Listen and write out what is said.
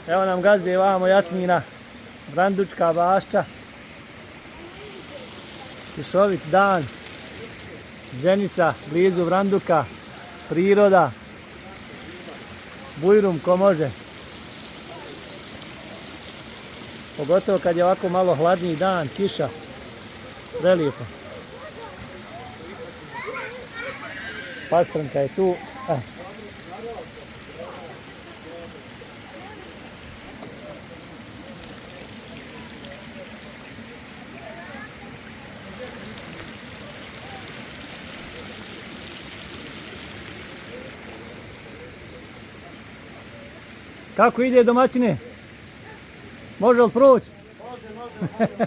Evo nam gazde vamo Jasmina, Vrandučka bašća. Kišovit dan, Zenica, blizu Vranduka, priroda, bujrum ko može. Pogotovo kad je ovako malo hladniji dan, kiša, prelijepo. Pastranka je tu. Kako ide domaćine? Može li proći? Može.